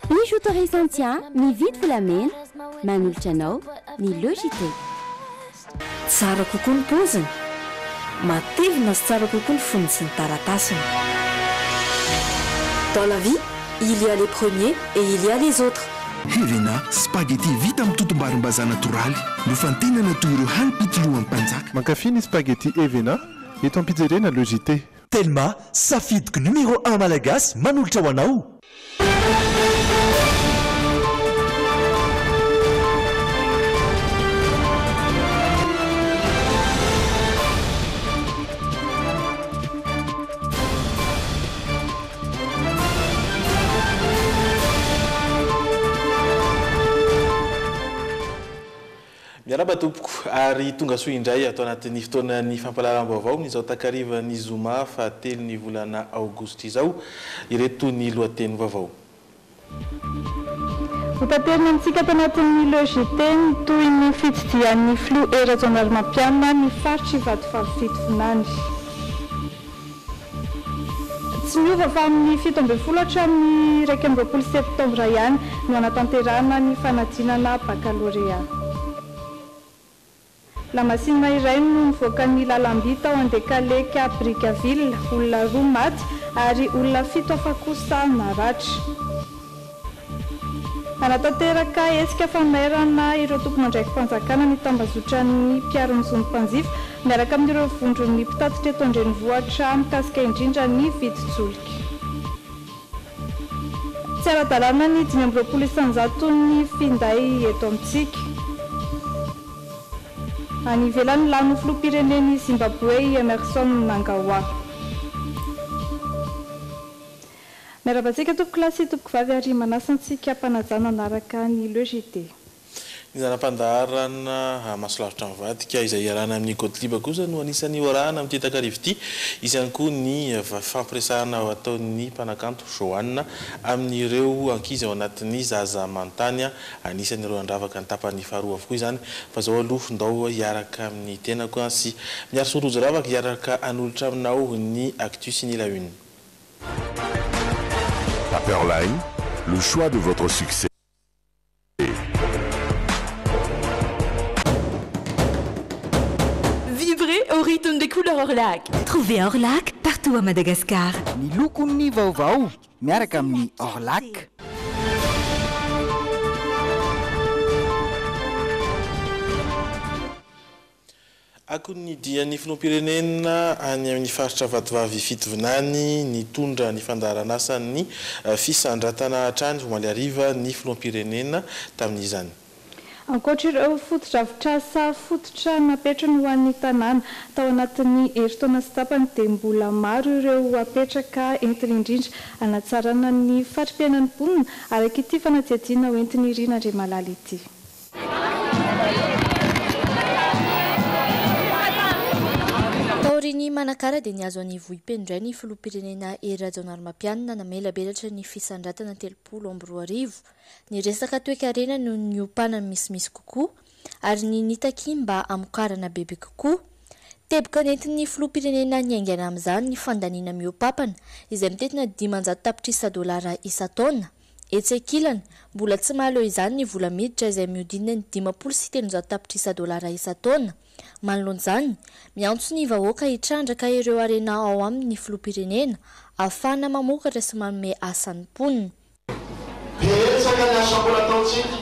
Bijouterie Santia mividy volamena, manolotra anao ny Le JT. Tsara kokoa ny paoziny, matevina sy tsara kokoa ny fonony sy ny taratasiny. Dans la vie, il y a les premiers et il y a les autres. Hevena, spaghetti vita amin'ny totom-barimbazaha natoraly, nofantenana toy ireo hanim-pitolohan'ny mpanjaka. Mankafy ny spaghetti Hevena eto am-pijerena Le JT. Telma, safidiko numéro un malagasy manolotra ho anao. Miarahaba tompoko ary tonga soa indray ato anatin'ny fotoanan'ny fampahalalam-baovao amin'izao takarivan'ny zoma fahatelon'ny volana aogositra izao. Ireto ny lohateny vaovao. Hotaterina amintsika ato anatin'ny Le JT ny tohin'ny fitsidihan'ny filoha Hery Rajaonarimampianina ny faritr'i Vatovavy Fitovinany. Tsy miova fa amin'ny 17 hatramin'ny 21 septambra ihany no hanatanterahana ny fanadinana bakalorea. Lamasinina iray no nivoaka ny lalamby tao Andekaleka Brickaville, olona roa maty ary olona fito hafa kosa naratra. Hanatanteraka hetsika fanairana ireo tompon'andraiki-panjakana ny tambazotran'ny mpiaro ny zon'ny mpanjifa miaraka amin'ireo vondron'ny mpitatitra eto an-drenivohitra mikasika indrindra ny vidin-tsolika. Tsy ara-dalàna ny 25 isan-jaton'ny finday eto amintsika. Any ivelany, lany ho filoham-pirenen'i Zimbaboe i Emmerson Mnangagwa. Miarahaba antsika tompokolahy sy tompokovavy ary manasa antsika am-panajana hanaraka ny Le JT. Ny zana-pandaharana Masolavitra Mivadika izay iarahana amin'i Gottlieb kosa no anisan'ny ho arahana amin'ity takariva ity. Hisy ihany koa ny fifampiresahana ataon'ny mpanakanto Johanna amin'ireo ankizy ao anatin'ny Zaza Manontany. Anisan'ireo handravaka ny tapany faharoa avokoa izany. Fa izao aloha ndao hiaraka amin'ny tenako sy Miarisoa Rojo Ravaka hiaraka hanolotra aminao ny Actu sy ny La Une. Paperline, le choix de votre succès. Vibrez au rythme des couleurs Orlac. Trouvez Orlac partout à Madagascar. Ny lokon'ny vaovao miaraka amin'ny Orlac. Akon'ny dian'ny filoham-pirenena any amin'ny faritra Vatovavy Fitovinany nitondra ny fandaharanasan'ny fisandratana hatrany omaly hariva ny filoham-pirenena tamin'izany. Ankoatra ireo fotodrafitrasa fototra napetrany ho an'ny tanàna tao anatin'ny herintaona sy tapany dia mbola maro ireo apetraka entiny indrindra hanatsarana ny fari-piainan'ny mponina araka ity fanadihadiana hoentin'i Rina Andriamalala ity. Taorian'i Manakara dia nihazo an'i Vohipeno indray ny filoham-pirenena Hery Rajaonarimampianina namelabelatra ny fisandratana 2030. Ny resaka toekarena no niompanany misimisy kokoa ary ny nitaky mba hamokarana bebe kokoa. Teboka nentin'ny filoham-pirenena niaingana amin'izany ny fandaniana mihoa-papana izay mitentina 500 tapitrisa dolara isan-taona. Etsy ankilany, mbola tsy mahaleo izany ny vola miditra izay mihodidina ny 350 tapitrisa dolara isan-taona. Manoloana izany, miantso ny vahoaka hitrandraka ireo harena ao aminy ny filoham-pirenena, ahafahana mamokatra sy manome asa ny mponina. Betsaka ny asa mbola ataontsika,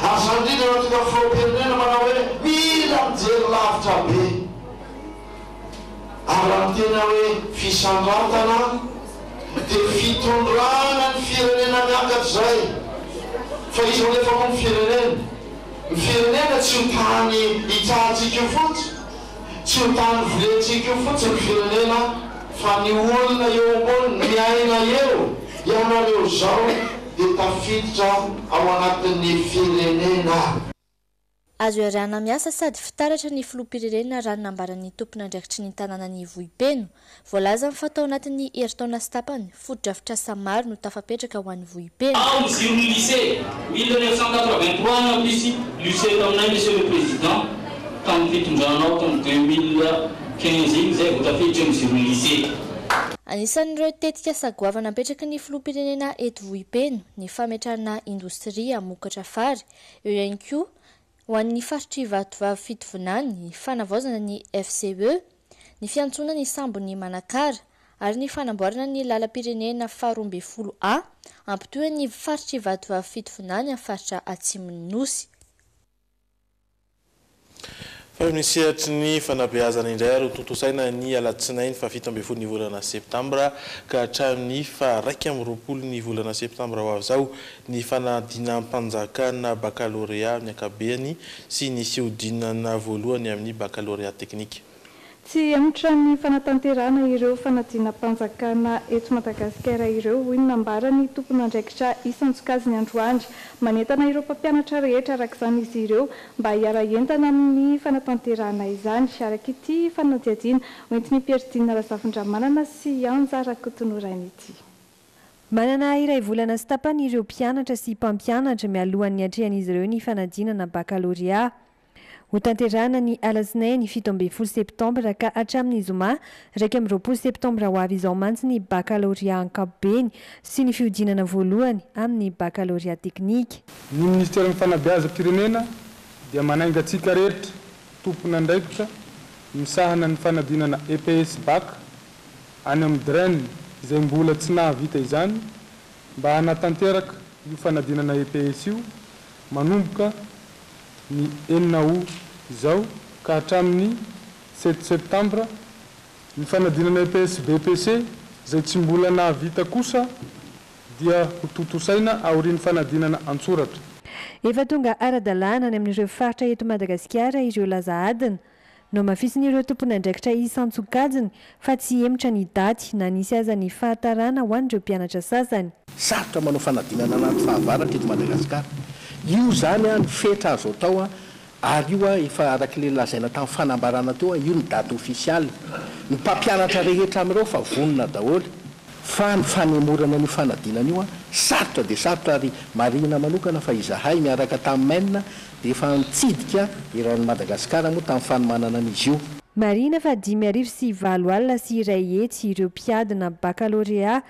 ary izany indrindra no tonga filoham-pirenena manao hoe mila mijery lavitra be. Ary raha miteny aho hoe fisandratana dia fitondrana ny firenena miakatra izay. Fa iza anefa moa ny firenena? Ny firenena tsy io tany itsahantsika io fotsiny, tsy io tany volentsika io fotsiny ny firenena fa ny olona eo amboniny, miaina eo, ianareo izao dia tafiditra ao anatin'ny firenena. Azo iarahana miasa sady fitaratra ny filoham-pirenena raha ny nambaran'ny tompon'andraikitry ny tanànan'i Vohipeno. Voalazany fa tao anatin'ny herintaona sy tapany, fotodrafitrasa maro no tafapetraka ho an'i Vohipeno. Ao ny jiron'ny lycée, 1983 nampisy lycée taminay Monsieur le Président, tamin'ny fitondranao tamin'ny 2015 iny izay vao tafiditra ny jiron'ny lycée. Anisan'ireo tetikasa goavana apetraky ny filoham-pirenena eto Vohipeno ny fametrahana indostria hamokatra fary, eo ihany koa ho an'ny faritr'i Vatovavy Fitovinany ny fanavaozana ny FCE, ny fiantsoana ny sambon'i Manakara ary ny fanamboarana ny lalam-pirenena faharoa ambin'ny folo A hampitohy ny faritr'i Vatovavy Fitovinany amin'ny faritra Atsimon'ny Nosy. Fa eo amin'ny sehatry ny fanabeazana indray ary hotontosaina ny alatsinainy faha-17 ny volana septambra ka hatramin'ny faha-21 ny volana septambra ho avy izao ny fanadinam-panjakana bakalorea amin'ny ankapobeny sy ny fihodinana voalohany amin'ny bakalorea teknika. Tsy hihemotra ny fanatanterahana ireo fanadinam-panjakana eto Madagasikara ireo, hoy ny nambaran'ny tompon'andraikitra isan-tsokajiny androany. Manentana ireo mpampianatra rehetra araka izany izy ireo mba hiara-hientana amin'ny fanatanterahana izany, araka ity fanadihadiana hoentin'i Pierre-Dina Razafindramanana sy Anja Rakotonorainy ity. Manana iray volana sy tapany ireo mpianatra sy mpampianatra mialohan'ny hiatrehan'izy ireo ny fanadinana bakalorea. Hotanterahina ny alatsinainy 17 septambra ka hatramin'ny zoma 21 septambra ho avy izao mantsy ny bakalorea ankapobeny sy ny fihodinana voalohany amin'ny bakalorea teknika. Ny Minisiteran'ny Fanabeazam-pirenena dia manainga antsika rehetra tompon'andraikitra misahana ny fanadinana EPS Bac any amin'ny DREN izay mbola tsy nahavita izany mba hanatanteraka io fanadinana EPS io manomboka ny 6 août izao ka hatramin'ny 7 septambra. Ny fanadinana EPS BEPC izay tsy mbola nahavita kosa dia hotontosaina aorian'ny fanadinana an-tsoratra. Efa tonga ara-dalàna any amin'ireo faritra eto Madagasikara ireo laza adina. Nohamafisin'ireo tompon'andraikitra isan-tsokajiny fa tsy hihemotra ny daty na nisy aza ny fahatarana ho an'ireo mpianatra sasany. Sarotra manao fanadinana anaty fahavaratra eto Madagasikara. Io izany ny fetra azo atao ary io efa araka ilay lazaina tamin'ny fanambarana teo, io ny date ofisialy. Ny mpampianatra rehetra amin'ireo fa vonona daholo. Fa ny fanemorana an'io fanadinana io sarotra dia sarotra ary marihina manokana fa izahay miaraka tamin'ny Men dia efa nitsidika eran'i Madagasikara moa tamin'ny fanomanana an'izy io. Marihina fa 185 100 ireo mpiadina bakalorea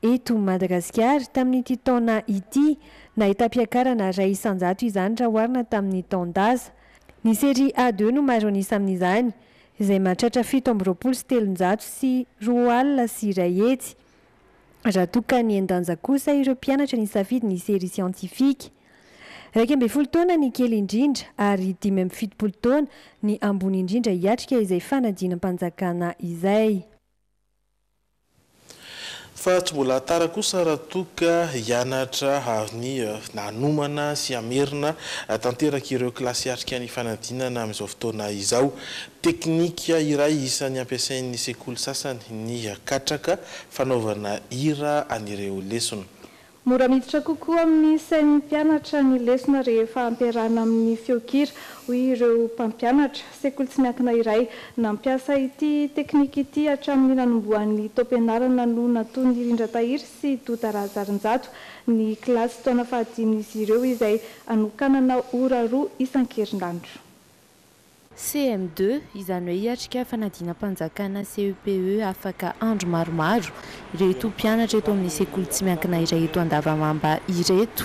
eto Madagasikara tamin'ity taona ity. Nahitam-piakarana 1% izany raha oharina tamin'ny taon-dasa. Ny série A2 no maro an'isa amin'izany, izay mahatratra 327 201. Raha toa ka nihen-danja kosa ireo mpianatra nisafidy ny série scientifique. 11 taona ny kely indrindra ary 75 taona ny ambony indrindra hiatrika izay fanadinam-panjakana izay. Fa tsy mbola tara kosa raha toa ka hianatra ny nanomana sy hamerina tanteraka ireo kilasy hiatrika ny fanadinana amin'izao fotoana izao. Teknika iray isan'ny ampiasain'ny sekoly sasany ny katraka fanaovana hira an'ireo lesona. Mora miditra kokoa amin'ny sain'ny mpianatra ny lesona rehefa ampiarahana amin'ny feon-kira, hoy ireo mpampianatra. Sekoly tsy miankina iray nampiasa ity teknika ity hatramin'ny nanombohan'ny taom-pianarana no nataon'ny Rindra Tahiry sy Doda Rahajarinjato ny kilasy taona fahadimin'izy ireo izay anokanana ora 2 isan-kerinandro. CM2, izany hoe hiatrika fanadinam-panjakana CEPE afaka andro maromaro ireto mpianatra eto amin'ny sekoly tsy miankina iray eto Andavamamba ireto.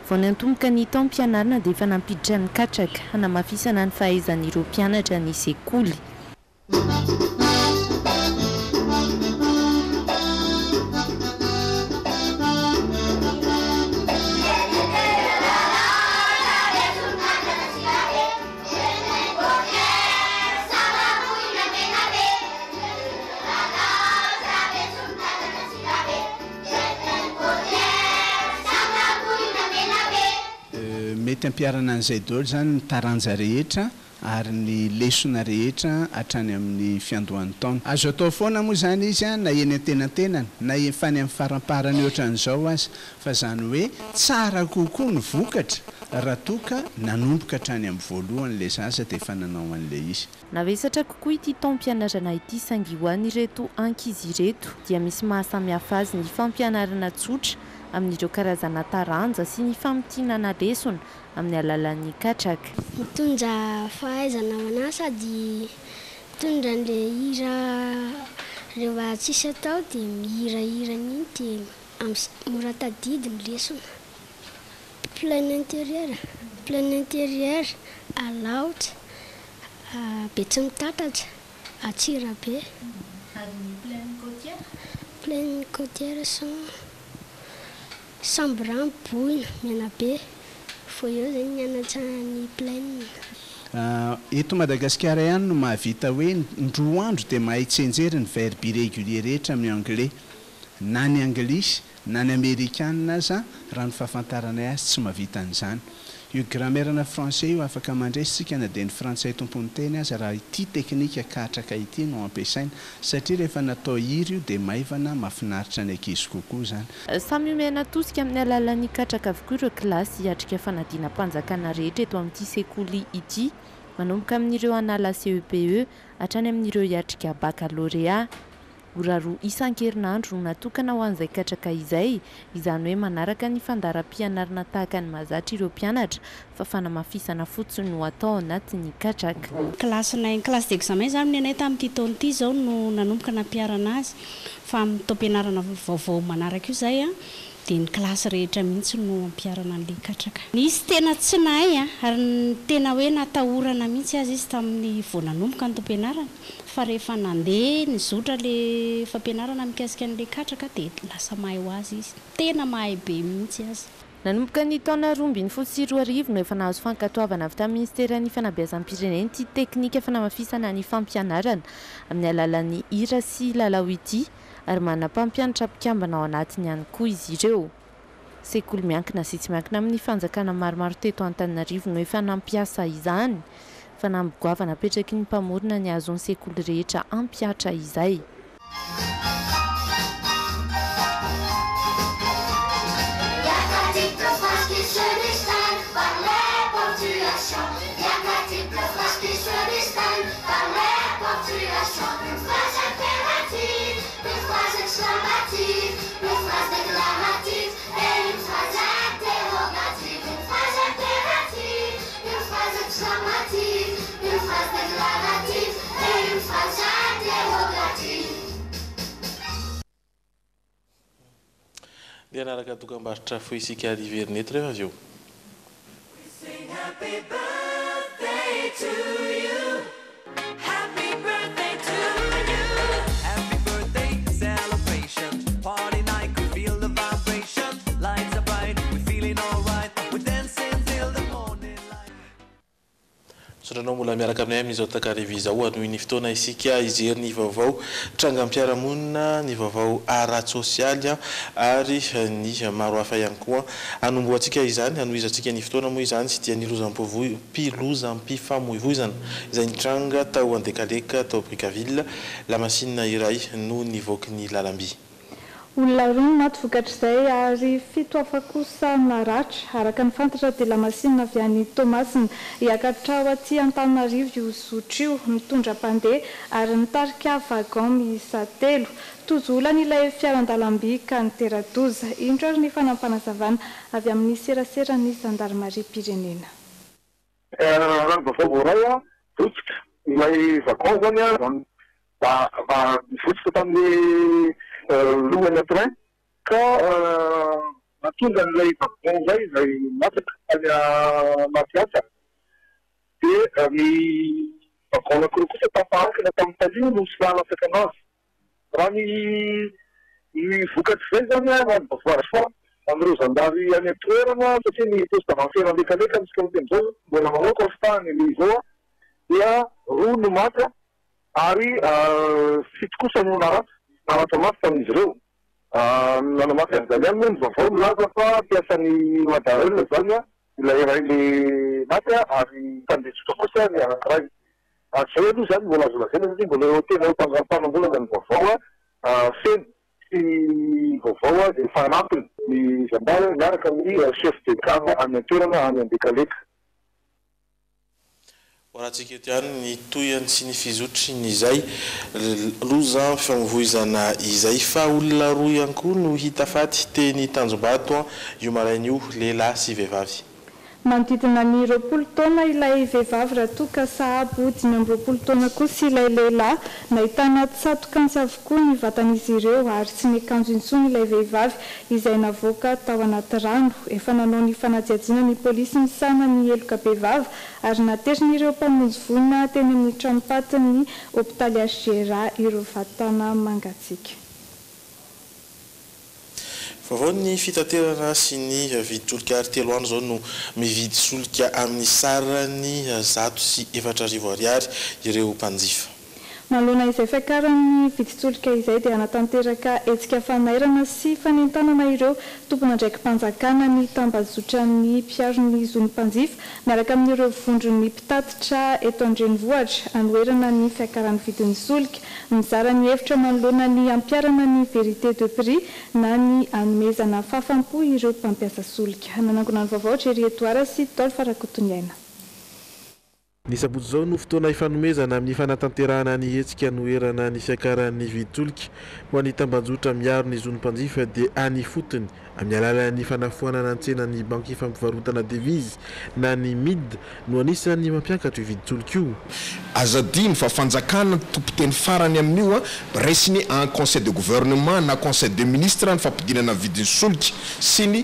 Vao niantomboka ny taom-pianarana dia efa nampiditra ny katraka hanamafisana ny fahaizan'ireo mpianatra ny sekoly. Mety ampiharana an'izay daholo izany ny taranja rehetra ary ny lesona rehetra hatrany amin'ny fiandohan'ny taona. Azo atao foana moa izany izy na eny antenantenany na efa any amin'ny faramparany ohatran'izao aza fa izany hoe tsara kokoa ny vokatra raha toa ka nanomboka hatrany amin'ny voalohany ilay zaza dia efa nanao an'ilay izy. Navesatra kokoa ity taom-pianarana ity saingy ho an'ireto ankizy ireto dia misy mahasamihafa azy ny fampianarana tsotra amin'ireo karazana taranja sy ny famintinana lesona amin'ny alalan'ny katraka. Mitondra fahaizana ho anahy sady mitondra an'ilay hira. Rehefa tsisy atao dia mihirahira an'iny dia mora tadidy ny lesona. Plaine intérieure, plaine intérieure, Alaotra, Betsimitatatra, Antsirabe. Ary ny plaine côtière? Plaine côtière Sambirano, Boina, Menabe. Vao eo zay nianatra ny plaine. Eto Madagasikara ihany no mahavita hoe indroa andro dia mahay tsianjery ny verbe irrégulier rehetra amin'ny anglais. Na ny anglisy na ny amerikana aza raha ny fahafantaranay azy tsy mahavita an'izany. Io grammaire-na français io afaka mandresy tsika na dia ny frantsay tompon'ny teny aza raha ity teknika katraka ity no ampiasaina satria rehefa natao hira io dia maivana mahafinaritra ny ankizy kokoa izany. Samy omena tosika amin'ny alalan'ny katraka avokoa ireo kilasy hiatrika fanadinam-panjakana rehetra eto amin'ity sekoly ity, manomboka amin'ireo hanala CEPE hatrany amin'ireo hiatrika bakalorea. Ora roa isan-kerinandro no natokana ho an'izay katraka izay, izany hoe manaraka ny fandaharam-pianarana tahaka ny mahazatra ireo mpianatra fa fanamafisana fotsiny no atao ao anatin'ny katraka. Kilasinay, ny classe d'examen izany ny anay tamin'ity taona ity izao no nanomboka nampiharana azy fa amin'ny taom-pianarana vaovao manaraka io izay dia ny kilasy rehetra mihitsy no ampiharana an'ilay katraka. Nisy tena tsy nahay ary ny tena hoe natahorana mihitsy aza izy tamin'ny vao nanomboka ny taom-pianarana. Fa rehefa nandeha nizotra le fampianarana mikasika an'le katraka dia lasa mahay ho azy izy. Tena mahay be mihitsy aza. Nanomboka ny taona 2012 no efa nahazo fankatoavana avy tamin'ny Minisiteran'ny Fanabeazam-pirenena ity teknika fanamafisana ny fampianarana amin'ny alalan'ny hira sy lalao ity ary manana mpampianatra mpikambana ao anatiny ihany koa izy ireo. Sekoly miankina sy tsy miankina amin'ny fanjakana maromaro teto Antananarivo no efa nampiasa izany. Fanamby goavana apetraky ny mpamorona ny hahazoan'ny sekoly rehetra hampihatra izay. Dia hanaraka dokambarotra fohy isika ary hiverina eto rehefa avy eo. Misaotra anao mbola miaraka aminay amin'izao takariva izao. Hanohy ny fotoana isika hijery ny vaovao trangam-piarahamonina, ny vaovao ara-tsosialy ary ny maro hafa ihany koa. Hanombohantsika izany, hanohizantsika ny fotoana moa izany dia ny lozam-pifamoivoizana izay nitranga tao Andekaleka tao Brickaville, lamasinina iray no nivoaky ny lalamby. Olona roa no maty vokatr'izay ary fito hafa kosa naratra. Araka ny fantatra dia lamasinina avy any Toamasina hiakatra ho aty Antananarivo io zotra io, mitondra mpandeha ary nitarika wagon miisa telo. Tojo olana ilay fiaran-dalamby ka nitera-doza. Indro ary ny fanampinazavana avy amin'ny seraseran'ny zandarimariam-pirenena. Raha ny vaovao voaray, votsitra ilay wagon izany mba votsitra tamin'ny lohan'ny train ka nahatonga an'ilay wagon izay izay latsaka tany anaty asa dia ny wagon anankiroa kosa tafahankina tamin'ny talio no tsy nahalatsaka anazy. Raha ny ny vokatr'izay izany an, raha ny vaovao azo amin'ireo zandary any an-toerana, satria ny poste avancé Ralekaleka amintsika miteny izao mbola manao constat ny le izao an, dia roa no maty an, ary fito kosa no naratra, naratra mafy tamin'izy ireo. Nanamafy an'izany ihany moa ny vaovao milaza fa mpiasan'ny Madarail izany an, ilay iray le maty an, ary mpandeha tsotra kosa ny anankiray. Ary izay aloha izany mbola azo lazaina satria mbola eo tena eo am-panambolana ny vaovao feno sy vaovao izay fanampiny ny zandary miaraka amin'ny chef de gare any an-toerana any Andekaleka. Hoarahantsika eto ihany ny tohiny sy ny fizotrin'izay lozam-pifamoivoizana izay. Fa olona roa ihany koa no hita faty teny Tanjombato io maraina io, lehilahy sy vehivavy. Manodidina ny 20 taona ilay vehivavy raha toa ka sahabo 25 taona kosa ilay lehilahy. Nahitana tsatok'antsy avokoa ny vatan'izy ireo ary tsy niakanjo intsony ilay vehivavy izay navoaka tao anaty rano. Efa nanao ny fanadihadiana ny polisy misahana ny heloka bevava ary naterin'ireo mpamonjy voina teny amin'ny tranom-patin'ny hopitaly HJRA ireo vatana mangatsiaka. Vaovao ny fitaterana sy ny vidin-tsolika ary telo andro izao no mividy solika amin'ny sarany 104 ariary ireo mpanjifa. Manoloana izay fiakaran'ny vidin-tsolika izay dia hanatanteraka hetsika fanairana sy fanentanana ireo tompon'andraiki-panjakana ny tambazotran'ny mpiaro ny zon'ny mpanjifa miaraka amin'ireo vondron'ny mpitatitra eto an-drenivohitra hanoherana ny fiakaran'ny vidin'ny solika. Mizara ny hevitra manoloana ny hampiharana ny vérité de prix na ny hanomezana fahafam-po ireo mpampiasa solika. Nanangona ny vaovao Jerry Edouard sy Dolph Rakotoniaina. Ny sabotsy izao no fotoana hifanomezana amin'ny fanatanterahana ny hetsika hanoherana ny fiakaran'ny vidin-tsolika ho an'ny tambajotra miaro ny zon'ny mpanjifa dia any ifotony amin'ny alalan'ny fanafoanana ny tsenan'ny banky fampivarotana devizy na ny Mid no anisan'ny mampiakatra io vidin-tsolika io. Aza adino fa fanjakana no tompon-teny farany amin'io, raisiny en conseil de gouvernement na conseil de ministre ny fampidinana ny vidin'ny solika sy ny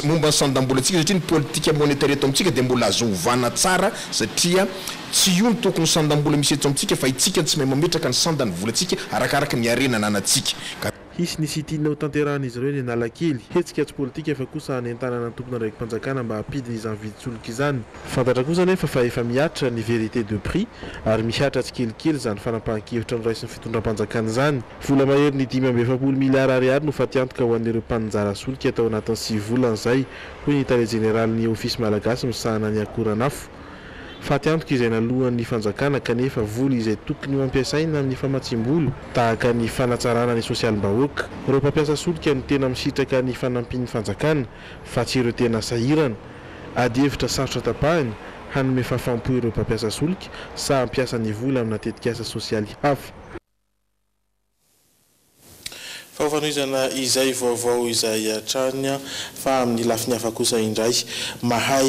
momba ny sandam-bolantsika satria ny politika monétaire eto amintsika dia mbola azo ovana tsara satria tsy io no tokony ho sandam-bola misy eto amintsika fa itsika no tsy mahay mametraka ny sandan'ny volantsika arakaraka ny harena ananantsika ka Hisy ny sit-in hotanterahan'izy ireo eny Analakely. Hetsika tsy politika fa kosa hanentanana ny tompon'andraiki-panjakana mba hampidina izany vidin-tsolika izany. Fantatra kosa anefa fa efa mihatra ny vérité de prix ary mihatra tsikelikely izany fanapahan-kevitra noraisin'ny fitondram-panjakana izany. Vola maherin'ny 45 miliara ariary no fatiantoka ho an'ireo mpaninjara solika tao anatin'ny sivy volana izay, hoy ny tale jeneralin'ny Ofisy malagasy misahana ny akoranafo. Faty antoka izay naloan'ny fanjakana kanefa vola izay tokony ho ampiasaina amin'ny famatsiam-bola tahaka ny fanatsarana ny sosialim-bahoaka. Ireo mpampiasa solika no tena misitraka ny fanampian'ny fanjakana fa tsy ireo tena sahirana. Ady hevitra sarotra tapahina, hanome fahafaham-po ireo mpampiasa solika sa hampiasa ny vola amina tetikasa sosialy hafa. Fa ho fanohizana izay vaovao izay hatrany fa amin'ny lafiny hafa kosa indray, mahay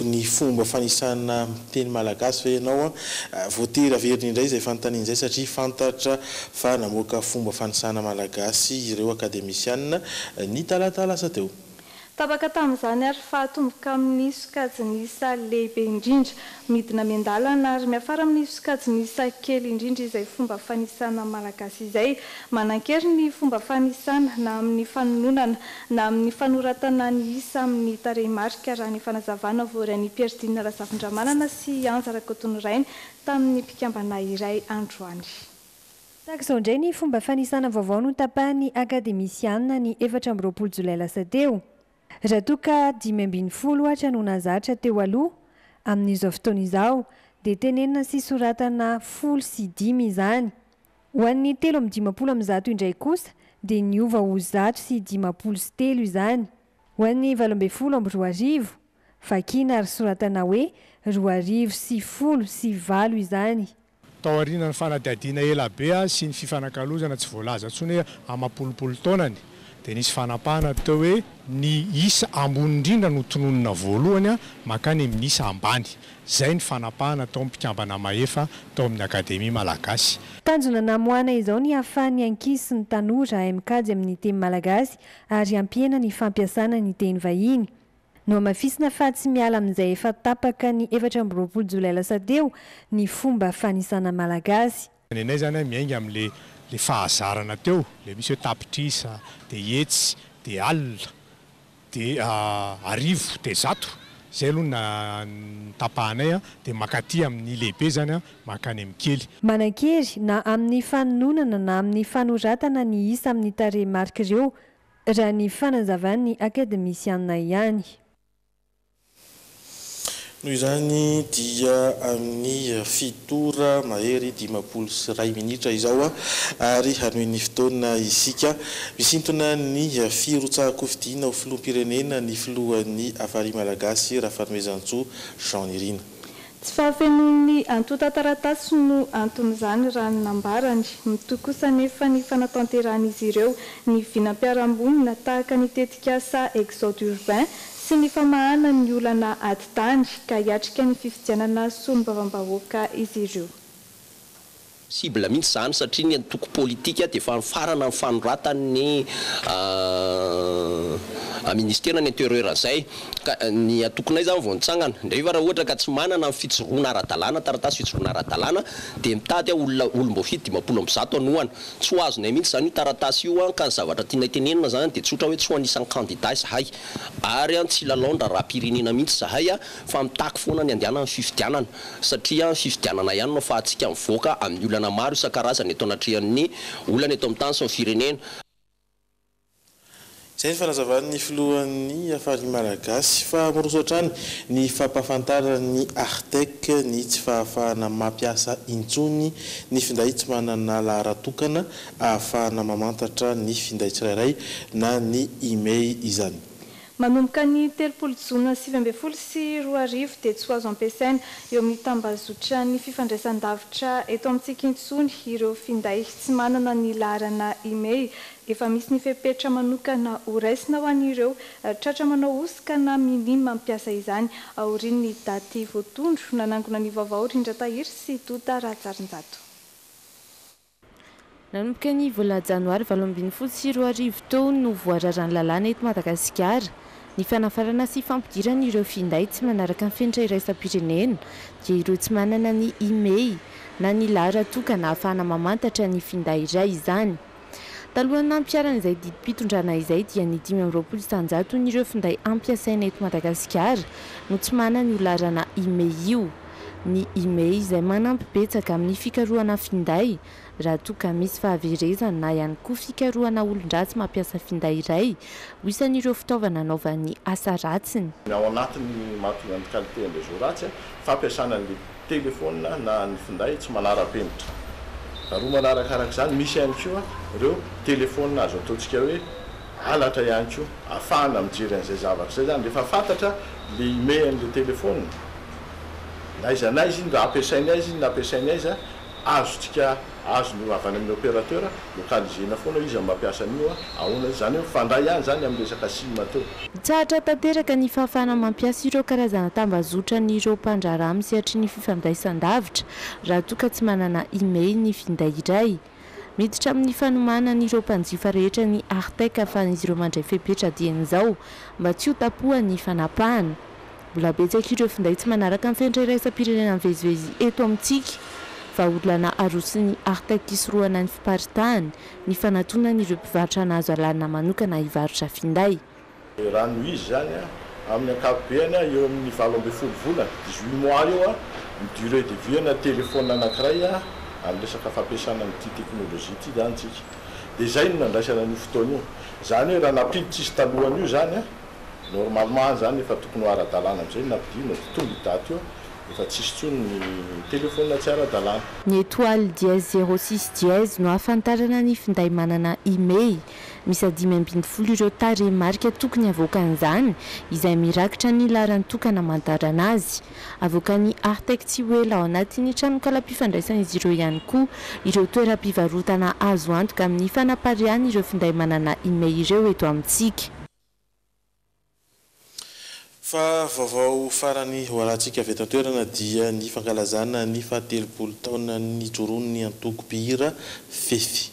ny fomba fanisana teny malagasy ve ianao? Voatery averina indray izay fanontaniana izay satria fantatra fa namoaka fomba fanisana malagasy ireo akademisianina ny talata lasa teo. Tapaka tamin'izany ary fa atomboka amin'ny sokajin'isa lehibe indrindra, midina miandalana ary miafara amin'ny sokajin'isa kely indrindra izay fomba fanisana malagasy izay. Manan-kery ny fomba fanisana na amin'ny fanononana na amin'ny fanoratana ny isa amin'ny tarehimarika raha ny fanazavana voarain'i Pierre Dina Razafindramanana sy i Anja Rakotonirainy tamin'ny mpikambana iray androany. Tahaka izao indray ny fomba fanisana vaovao notapahan'ny akademisianina ny 24 jolay lasa teo. Raha toa ka 15 ohatra no nahazatra teo aloha, amin'izao fotoana izao dia tenenina sy soratana 15 izany. Ho an'ny 153 indray kosa dia niova ho 153 izany. Ho an'ny 2018, vakiana ary soratana hoe 2018 izany. Taorian'ny fanadihadiana ela be sy ny fifanakalozana tsy voalaza intsony hoe amam-polopolo taonany dia nisy fanapahana teo hoe ny isa ambony indrindra no tononina voalohany mankany amin'ny isa ambany. Izay ny fanapahana tao amin'ny mpikambana mahefa tao amin'ny Akademia Malagasy. Tanjona namoahana izao ny hahafahan'ny ankizy sy ny tanora hahay mikajy amin'ny teny malagasy ary hampihena ny fampiasana ny teny vahiny. Nohamafisina fa tsy miala amin'izay efa tapaka ny 24 jolay lasa teo ny fomba fanisana malagasy. Ny anay izany miainga amin'ilay ilay fahazarana teo, ilay misy hoe tapitrisa, dia hetsy, dia alina, dia arivo, dia zato, izay aloha no notapahanay, dia mankaty amin'ny lehibe izany mankany amin'ny kely. Manan-kery na amin'ny fanononana na amin'ny fanoratana ny isa amin'ny tarehimarika ireo Raha ny fanazavan'ny akademisianina ihany. Noho izany dia amin'ny fito ora mahery 51 minitra izao ary hanohy ny fotoana isika. Misintona ny firotsahan-kofidina ho filoham-pirenena ny filohan'ny Hafari Malagasy Rafanomezantsoa Jean Nirina. Tsy fahafenoan'ny antontan-taratasy no anton'izany raha ny nambarany. Mitohy kosa anefa ny fanatanterahan'izy ireo ny vinam-piarahamonina tahaka ny tetikasa Exode urbain sy ny famahana ny olana ady tany ka hiatrika ny fifidianana solombavambahoaka izy ireo. Cible mihitsy izany satria ny antoko politika dia efa nifarana ny fanoratany ny ministera ny interieur an'izay ka ny antokonay izany vao nitsangana indray fa raha ohatra ka tsy manana ny fijoroana ara-dalàna taratasy fijoroana ara-dalàna dia mitady aho olona olom-boafidy 150 hanohana tsy ho azonay mihitsy izany io taratasy io an ka ny zavatra tianay tenenina izany dia tsotra hoe tsy ho anisan'ny kandida izahay ary an tsy hilalao ny raharaham-pirenena mihitsy izahay an fa mitaky foana ny andehanan'ny fifidianana satria ny fifidianana ihany no afahantsika mivoaka amin'ny olana maro isan-karazany eto anatrehan'ny olana eto amin'ny tany sy ny firenena. Izay ny fanazavan'ny filohan'ny Hafari Malagasy fa miroso hatrany ny fampahafantaran'ny Artec ny tsy fahafahana mampiasa intsony ny finday tsy manana laharan-tokana ahafahana mamantatra ny finday tsirairay na ny IMEI izany. Manomboka ny 30 jona 2019 dia tsy ho azo ampiasaina eo amin'ny tambazotran'ny fifandraisan-davitra eto amintsika intsony ireo finday tsy manana ny laharana IMEI. Efa misy ny fepetra manokana horaisina ho an'ireo tratra manao hosoka na minia mampiasa izany aorian'ny daty voatondro. Nanangona ny vaovao Rindra Tahiry sy Doda Rahajarinjato. Nanomboka ny volana janoary 2018 teo no voararan'ny lalàna eto Madagasikara ny fanafarana sy fampidirana ireo finday tsy manaraka ny fenitra iraisam-pirenena dia ireo tsy manana ny IMEI na ny laharan-tokana ahafahana mamantatra ny finday iray izany. Talohan'ny nampiharana izay didim-pitondrana izay dia ny 25 isan-jaton'ireo finday ampiasaina eto Madagasikara no tsy manana io laharana IMEI io. Ny IMEI izay manampy betsaka amin'ny fikarohana finday raha toa ka misy fahaverezana na ihany koa fikarohana olon-dratsy mampiasa finday iray ho isan'ireo fitaovana anaovany asa ratsiny. Ny ao anatin'ny mahatonga ny qualité ny réseau ratsy, fampiasana an'ilay téléphone na ny finday tsy manara-penitra. Faharoa manarakarak'izany, misy ihany koa ireo téléphone azo ataontsika hoe halatra ihany koa, ahafahana mijery an'izay zavatra izay izany. Rehefa fantatra ilay IMEI an'ilay téléphone, na aiza na aiza iny, raha ampiasainy aiza iny na ampiasainy aiza, Azontsika azony avy any amin'ny opérateur, localiser-na foana hoe iza no mampiasa an'io, ahoana izy, izany hoe mifandray ihany izany amin'ny resaka sim teo. Mitsahatra tanteraka ny fahafahana mampiasa ireo karazana tambazotran'ireo mpandraharaha amin'ny sehatry ny fifandraisan-davitra raha toa ka tsy manana email ny finday iray. Miditra amin'ny fanomanana ireo mpanjifa rehetra ny Artec ahafahan'izy ireo mandray fepetra dieny izao mba tsy ho tapohan'ny fanapahana. Mbola betsaka ireo finday tsy manaraka ny fenitra iraisam-pirenena mivezivezy eto amintsika. Vahaolana aroson'ny Artec hisorohana ny fiparitahany, ny fanatonana ireo mpivarotra nahazo alalana manokana hivarotra finday. Raha ny izy izany, amin'ny ankapobeny, eo amin'ny 18 volana, 18 mois eo, ny durée de vie ana téléphone anankiray amin'ny resaka fampiasana an'ity technologie ity izany tsika. Dia izay no nandraisana an'io fotoana io. Izany hoe raha nampiditra izy talohan'io izany, Normalement zany efa tokony ho ara-dalàna amizay ny nampidinina de tonga io daty io efa tsisy tsony ny telephone tsy ara-dalàna. Ny étoile dièse zéro six dièse no ahafantarana ny finday manana IMEI. Miisa 15 ireo tarehimarika tokony havoakan'izany, izay mirakitra ny laharan-tokana amantarana azy. Avoakan'ny Artec tsy ho ela ao anatin'ny tranokalam-pifandraisan'izy ireo ihany koa ireo toeram-pivarotana azo antoka amin'ny fanapariahana ireo finday manana IMEI ireo eto amintsika. Fa vaovao farany ho arahantsika avy eto an-toerana dia ny fankalazana ny fahatelopolo taona nijoroan'ny antoko mpihira Fefy.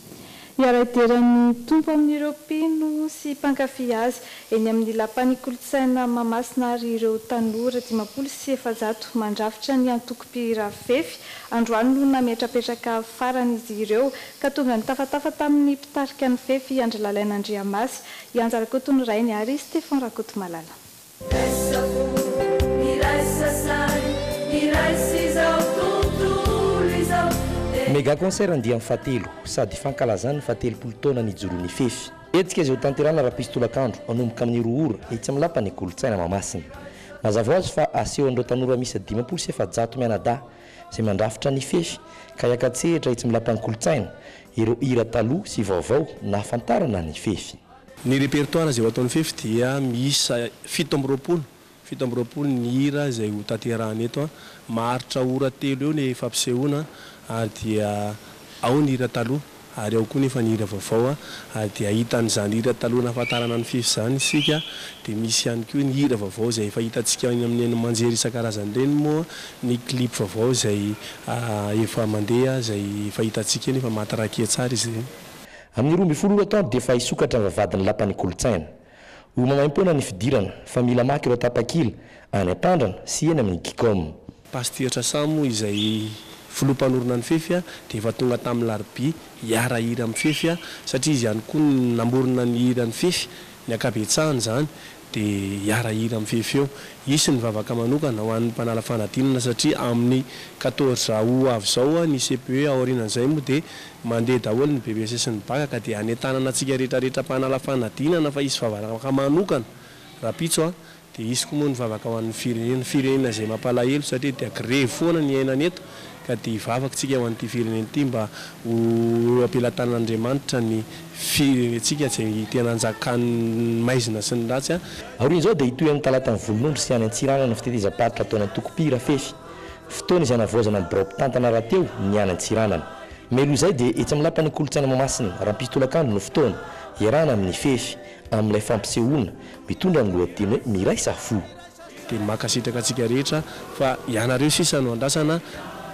Hiara-hidera ny Tompo amin'ireo mpino sy mpankafy azy eny amin'ny Lapan'ny Kolontsaina Mahamasina ary ireo tanora 450 mandrafitra ny antoko mpihira Fefy. Androany no nametrapetraka farany izy ireo ka tonga nitafatafa tamin'ny mpitarika ny Fefy Andry Lalaina Andriamasy I Anja Rakotonirainy ary Stephan Rakotomalala. Méga concert andiany fahatelo sady fankalazana ny fahatelopolo taona nijoroan'ny Fefy. Hetsika izay hotanterahina rahampitso tolakandro manomboka amin'ny 2 ora etsy amin'ny Lapan'ny Kolontsaina Mahamasina. Mazava ho azy fa asehon'ireo tanora miisa 450 mianadahy izay mandrafitra ny Fefy ka hiaka-tsehatra etsy amin'ny Lapan'ny Kolontsaina ireo hira taloha sy vaovao nahafantarana ny Fefy. Ny répertoire izay ho ataon'ny Fefy dia miisa 27, 27 ny hira izay ho tanterahana eto. Maharitra ora telo eo ny fampisehoana ary dia ao ny hira taloha ary ao koa nefa ny hira vaovao ary dia hahita an'izany hira taloha nahafantarana ny Fefy izany isika dia misy ihany koa ny hira vaovao izay efa hitantsika eny amin'ny haino aman-jery isan-karazany ireny moa ny clip vaovao izay efa mandeha izay efa hitantsika eny efa maha-traquer tsara izy ireny. Amin'ny 12 ora atoandro dia efa hisokatra ny vavahadin'ny lapan'ny kolontsaina. Ho maimaimpoana ny fidirana fa mila maka ireo tapakila any Ampandrana sy eny amin'ny Gicom. Pasitera Samo izay filoha mpanorina ny Fefy dia efa tonga tamin'ny larobia hiara-hira amin'ny Fefy satria izy ihany koa no namorona ny hiran'ny Fefy, ny ankabetsahany izany dia hiara-hira amin'ny Fefy eo. Hisy ny vavaka manokana ho an'ny mpanala fanadinana satria amin'ny quatorze aout ho avy izao ny CPE aorianan'izay moa dia Mandeha daholo ny BBC sy ny Baka ka dia hanentanana antsika rehetra rehetra mpanala fanadinana fa hisy vavaka manokana rahampitso an, dia hisy koa moa ny vavaka ho an'ny firenena, firenena izay mampalahelo satria dia grevy foana ny iainana eto ka dia hivavaka tsika ho an'ity firenena ity mba ho eo am-pelatanan'Andriamanitra ny firenentsika izay tena anjakan'ny maizina sy ny ratsy an. Aorian'izao dia hitohy amin'ny Talatan'ny Volonondry sy any Antsiranana ny fitetezam-paritra ataon'ny antoko mpihira fefy. Fotoana izay hanavaozana ny birao mpitantana rahateo ny any Antsiranana. Mialoha izay dia etsy amin'ny Lapan'ny Kolontsaina Mahamasina, rahampitso tolakandro no fotoana, iarahana amin'ny Fefy, amin'ilay fampisehoana, mitondra ny lohateny hoe Miraisa fo. Dia mankasitraka antsika rehetra fa ianareo sisa no andrasana,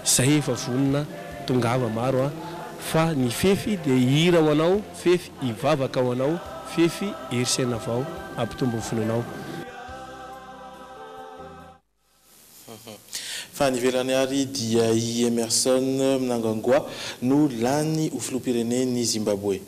izay efa vonona tongava maro a! Fa ny Fefy dia hihira ho anao, Fefy hivavaka ho anao, Fefy hery saina vao hampitombo ny finoanao. Fa any ivelany ary dia i Emmerson Mnangagwa no lany ho filoham-pirenen'i Zimbaboe.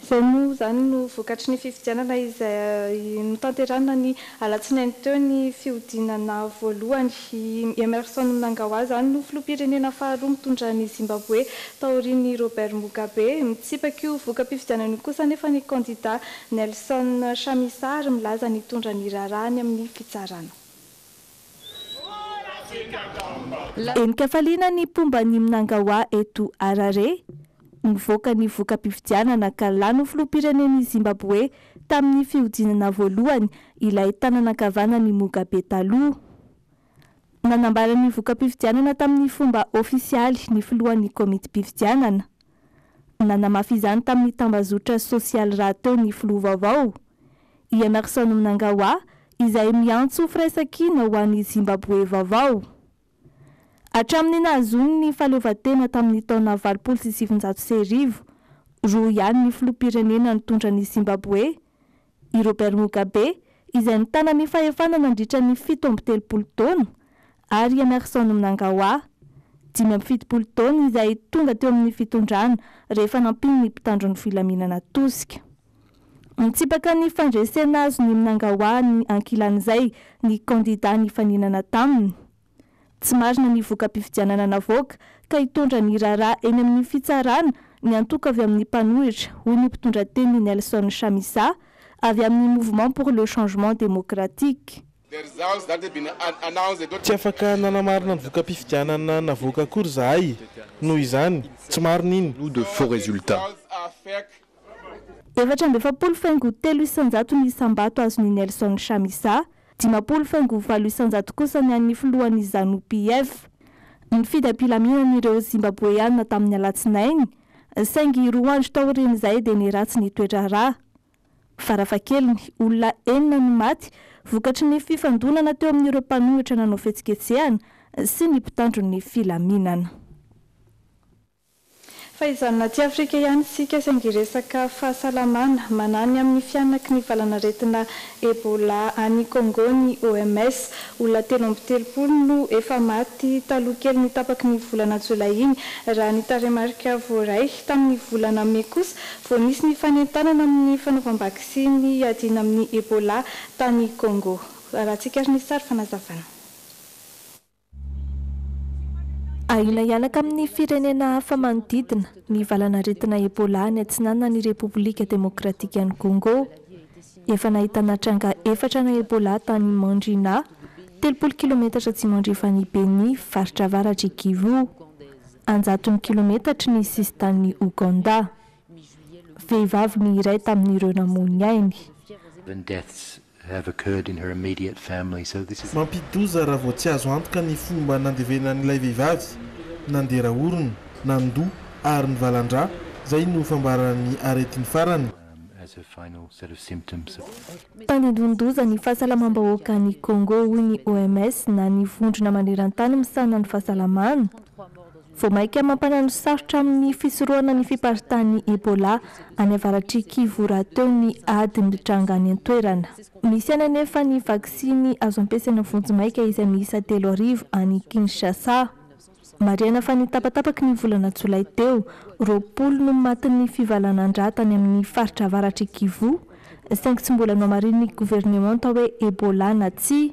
Izay moa izany no vokatry ny fifidianana izay notanterahina ny alatsinainy teo ny fihodinana voalohany. I Emmerson Mnangagwa izany no filoham-pirenena faharoa mitondra an'i Zimbaboe taorian'i Robert Mugabe. Mitsipaka io voka-pifidianana io kosa anefa ny kandida Nelson Chamisa ary milaza ny hitondra ny raharaha any amin'ny fitsarana. Henin-kafaliana ny mpomba an'i Mnangagwa eto Harare. Nivoaka ny voka-pifidianana ka lany ho filoham-pirenen'i Zimbaboe tamin'ny fihodinana voalohany ilay tanana ankavanan'i Mugabe taloha. Nanambara ny voka-pifidianana tamin'ny fomba ofisialy ny filohan'ny komitim-pifidianana. Nanamafy izany tamin'ny tambazotra sosialy rahateo ny filoha vaovao, i Emmerson Mnangagwa, izay miantso firaisankina ho an'i Zimbaboe vaovao. Hatramin'ny nahazoany ny fahaleovantena tamin'ny taona 1980, roa ihany ny filoham-pirenena nitondra an'i Zimbaboe, i Robert Mugabe, izay nitana ny fahefana nandritra ny 37 taona, ary i Emmerson Mnangagwa, 75 taona, izay tonga teo amin'ny fitondrana rehefa nampian'ny mpitandro ny filaminana tosika. Nitsipaka ny fandresena azon'i Mnangagwa ny ankilan'izay ny kandidà nifaninana taminy. Tsy marina ny voka-pifidianana navoaka ka hitondra ny raharaha eny amin'ny fitsarana ny antoko avy amin'ny mpanohitra, hoy ny mpitondra teniny Nelson Chamisa, avy amin'ny Mouvement pour le changement démocratique. Tsy afaka nanamarina ny voka-pifidianana navoaka akory izahay, noho izany, tsy marina iny. 44 faingo telo isanjato ny isam-bato azon'i Nelson Chamisa, 50 faingo valo isanjato kosa ny an'ny filohan'ny Zanu-PF. Nifidy am-pilaminana ireo Zimbaboeana tamin'ny alatsinainy, saingy 2 andro taorian'izay dia niratsy ny toe-draharaha. Farafahakeliny, olona enina no maty vokatry ny fifandonana teo amin'ireo mpanohitra nanao fihetsiketsehana sy ny mpitandro ny filaminana. Fa hijanona aty Afrika ihany isika saingy resaka fahasalamana manany amin'ny fihanaky ny valanaretina Ebola any Congo ny OMS. Olona 33 no efa maty taloha kely ny tapaky ny volana jolay iny raha ny tarehimarika voaray tamin'ny volana mey kosa vao nisy ny fanentanana amin'ny fanaovam-baksiny hiadiana amin'ny Ebola tany Congo. Arahantsika ary ny sary fanazavana. Ahiana hihanaka amin'ny firenena hafa manodidina ny valanaretina Ebola any atsinanan'ny Repoblika Demokratikan'i Congo. Efa nahitana tranga efatra na Ebola tany Mangina, 30 kilometatra atsimo andrefan'i Beni, faritra avaratr'i Kivu. Anjatony kilometatry ny sisintanin'i Ouganda. Vehivavy ny iray tamin'ireo namoy ny ainy. have occurred in her immediate family. So this is Mampidi-doza raha vao tsy azo antoka ny fomba nandevenan'ilay vehivavy, nandera orona, nandoa ary nivalan-drà, izay no fambaran'ny aretiny farany. as her final set of symptoms. Tandindonin-doza ny fahasalamam-bahoaka any Congo hoy ny OMS na ny Vondrona maneran-tany misahana ny fahasalamana. Vao mainka mampanano sarotra amin'ny fisorohana ny fiparitahan'ny Ebola any avaratr'i Kivu rahateo ny ady mitranga any an-toerana. Misy ihany anefa ny vaksiny azo ampiasaina vonjimaika izay miisa 3000 any Kinshasa. Marihana fa ny tapatapaky ny volana jolay teo, 20 no matin'ny fivalanan-drà tany amin'ny faritra avaratr'i Kivu, saingy tsy mbola nohamarinin'ny governemanta hoe Ebola na tsia.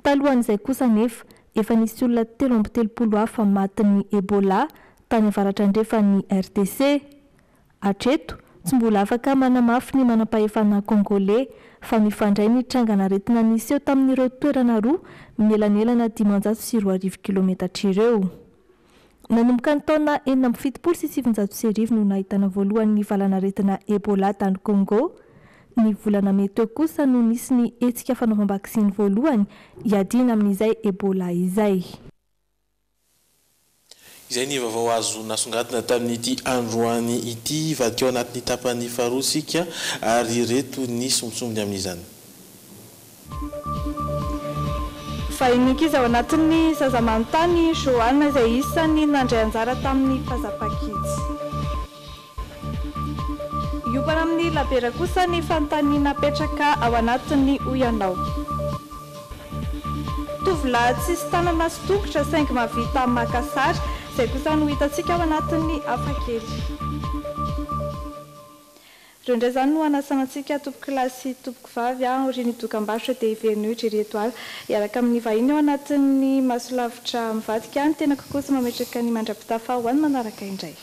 Talohan'izay kosa anefa, efa nisy olona 33 hafa matin'ny Ebola tany avaratra-andrefan'ny RDC. Hatreto, tsy mbola afaka manamafy ny manampahefana Kongoley fa mifandray ny trangan'aretina niseho tamin'ireo toerana roa mielanelana 2500 kilometatra ireo. Nanomboka ny taona 1976 no nahitana voalohany ny valan'aretina Ebola tany Congo. Ny volana mey teo kosa no nisy ny hetsika fanaovam-baksiny voalohany hiadiana amin'izay Ebola izay. Izay ny vaovao azo nasongadina tamin'ity androany ity. Hivadika ao anatin'ny tapany faharoa isika ary ireto ny sombintsombiny amin'izany. Vahiny ankizy ao anatin'ny Zaza Manontany i Johanna izay isan'ny nandray anjara tamin'ny Pazzapa Kids. Hiompana amin'ny labiera kosa ny fanontaniana apetraka ao anatin'ny Hoy Ianao. Tovolahy tsisy tanana sy tongotra saingy mahavita maka sary, izay kosa no hitantsika ao anatin'ny Hafakely. Ireo indray izany no hanasana antsika tompokolahy sy tompokovavy aorian'ny dokambarotra dia hiverina eo Jerry Edouard hiaraka amin'ny vahiny ao anatin'ny Masolavitra Mivadika. Ny tenako kosa mametraka ny mandra-pitafa ho an'ny manaraka indray.